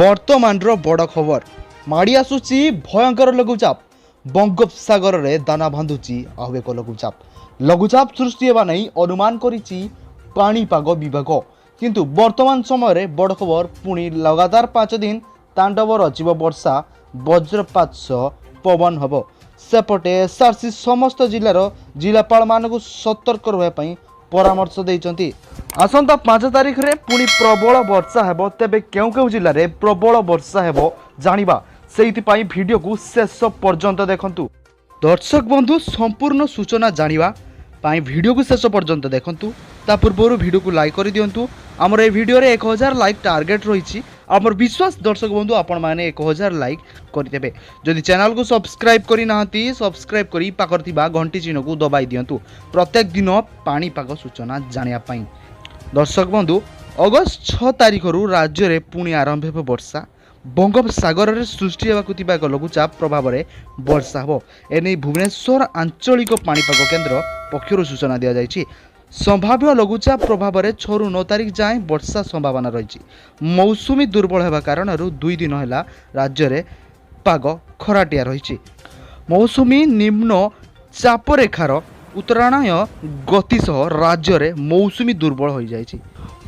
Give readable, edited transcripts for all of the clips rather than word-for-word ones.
ବର୍ତ୍ତମାନର ବଡ଼ ଖବର, ମାଡ଼ି ଆସୁଛି ଭୟଙ୍କର ଲଘୁଚାପ। ବଙ୍ଗୋପସାଗରରେ ଦାନା ବାନ୍ଧୁଛି ଆଉ ଏକ ଲଘୁଚାପ। ଲଘୁଚାପ ସୃଷ୍ଟି ହେବା ନେଇ ଅନୁମାନ କରିଛି ପାଣିପାଗ ବିଭାଗ। କିନ୍ତୁ ବର୍ତ୍ତମାନ ସମୟରେ ବଡ଼ ଖବର, ପୁଣି ଲଗାତାର 5 ଦିନ ତାଣ୍ଡବ ରଚିବ ବର୍ଷା, ବଜ୍ରପାତ ସହ ପବନ ହେବ। ସେପଟେ ଏସ୍ଆର୍ସି ସମସ୍ତ ଜିଲ୍ଲାର ଜିଲ୍ଲାପାଳମାନଙ୍କୁ ସତର୍କ ରହିବା ପାଇଁ ପରାମର୍ଶ ଦେଇଛନ୍ତି। ଆସନ୍ତା 5 ତାରିଖରେ ପୁଣି ପ୍ରବଳ ବର୍ଷା ହେବ। ତେବେ କେଉଁ କେଉଁ ଜିଲ୍ଲାରେ ପ୍ରବଳ ବର୍ଷା ହେବ ଜାଣିବା, ସେଇଥିପାଇଁ ଭିଡ଼ିଓକୁ ଶେଷ ପର୍ଯ୍ୟନ୍ତ ଦେଖନ୍ତୁ। ଦର୍ଶକ ବନ୍ଧୁ, ସମ୍ପୂର୍ଣ୍ଣ ସୂଚନା ଜାଣିବା ପାଇଁ ଭିଡ଼ିଓକୁ ଶେଷ ପର୍ଯ୍ୟନ୍ତ ଦେଖନ୍ତୁ। ତା ପୂର୍ବରୁ ଭିଡ଼ିଓକୁ ଲାଇକ୍ କରିଦିଅନ୍ତୁ। ଆମର ଏ ଭିଡ଼ିଓରେ 1000 ଲାଇକ୍ ଟାର୍ଗେଟ୍ ରହିଛି। ଆମର ବିଶ୍ୱାସ ଦର୍ଶକ ବନ୍ଧୁ, ଆପଣମାନେ 1000 ଲାଇକ୍ କରିଦେବେ। ଯଦି ଚ୍ୟାନେଲକୁ ସବସ୍କ୍ରାଇବ୍ କରିନାହାନ୍ତି, ସବସ୍କ୍ରାଇବ୍ କରି ପାଖରେ ଥିବା ଘଣ୍ଟି ଚିହ୍ନକୁ ଦବାଇ ଦିଅନ୍ତୁ ପ୍ରତ୍ୟେକ ଦିନ ପାଣିପାଗ ସୂଚନା ଜାଣିବା ପାଇଁ। ଦର୍ଶକ ବନ୍ଧୁ, ଅଗଷ୍ଟ 6 ତାରିଖରୁ ରାଜ୍ୟରେ ପୁଣି ଆରମ୍ଭ ହେବ ବର୍ଷା। ବଙ୍ଗୋପସାଗରରେ ସୃଷ୍ଟି ହେବାକୁ ଥିବା ଏକ ଲଘୁଚାପ ପ୍ରଭାବରେ ବର୍ଷା ହେବ। ଏନେଇ ଭୁବନେଶ୍ୱର ଆଞ୍ଚଳିକ ପାଣିପାଗ କେନ୍ଦ୍ର ପକ୍ଷରୁ ସୂଚନା ଦିଆଯାଇଛି। ସମ୍ଭାବ୍ୟ ଲଘୁଚାପ ପ୍ରଭାବରେ 6ରୁ 9 ତାରିଖ ଯାଏଁ ବର୍ଷା ସମ୍ଭାବନା ରହିଛି। ମୌସୁମୀ ଦୁର୍ବଳ ହେବା କାରଣରୁ 2 ଦିନ ହେଲା ରାଜ୍ୟରେ ପାଗ ଖରାଟିଆ ରହିଛି। ମୌସୁମୀ ନିମ୍ନ ଚାପରେଖାର ଉତ୍ତରାୟଣ ଗତି ସହ ରାଜ୍ୟରେ ମୌସୁମୀ ଦୁର୍ବଳ ହୋଇଯାଇଛି।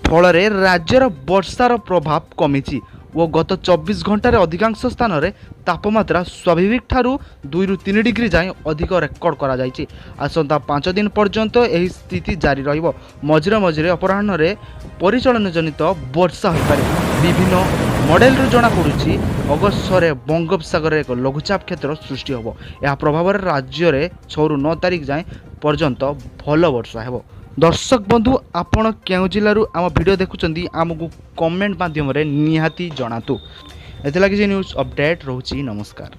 ଫଳରେ ରାଜ୍ୟର ବର୍ଷାର ପ୍ରଭାବ କମିଛି ଓ ଗତ 24 ଘଣ୍ଟାରେ ଅଧିକାଂଶ ସ୍ଥାନରେ ତାପମାତ୍ରା ସ୍ୱାଭାବିକ ଠାରୁ 2ରୁ 3 ଡିଗ୍ରୀ ଯାଏଁ ଅଧିକ ରେକର୍ଡ କରାଯାଇଛି। ଆସନ୍ତା 5 ଦିନ ପର୍ଯ୍ୟନ୍ତ ଏହି ସ୍ଥିତି ଜାରି ରହିବ। ମଝିରେ ମଝିରେ ଅପରାହ୍ନରେ ପରିଚାଳନା ଜନିତ ବର୍ଷା ହୋଇପାରେ। ବିଭିନ୍ନ ମଡେଲରୁ ଜଣାପଡ଼ୁଛି, ଅଗଷ୍ଟ 6ରେ ବଙ୍ଗୋପସାଗରରେ ଏକ ଲଘୁଚାପ କ୍ଷେତ୍ର ସୃଷ୍ଟି ହେବ। ଏହା ପ୍ରଭାବରେ ରାଜ୍ୟରେ 6ରୁ 9 ତାରିଖ ଯାଏଁ ପର୍ଯ୍ୟନ୍ତ ଭଲ ବର୍ଷା ହେବ। ଦର୍ଶକ ବନ୍ଧୁ, ଆପଣ କେଉଁ ଜିଲ୍ଲାରୁ ଆମ ଭିଡ଼ିଓ ଦେଖୁଛନ୍ତି, ଆମକୁ କମେଣ୍ଟ ମାଧ୍ୟମରେ ନିହାତି ଜଣାନ୍ତୁ। ଏଥିଲାଗି ଯେ ନ୍ୟୁଜ୍ ଅପଡ଼େଟ୍ ରହୁଛି। ନମସ୍କାର।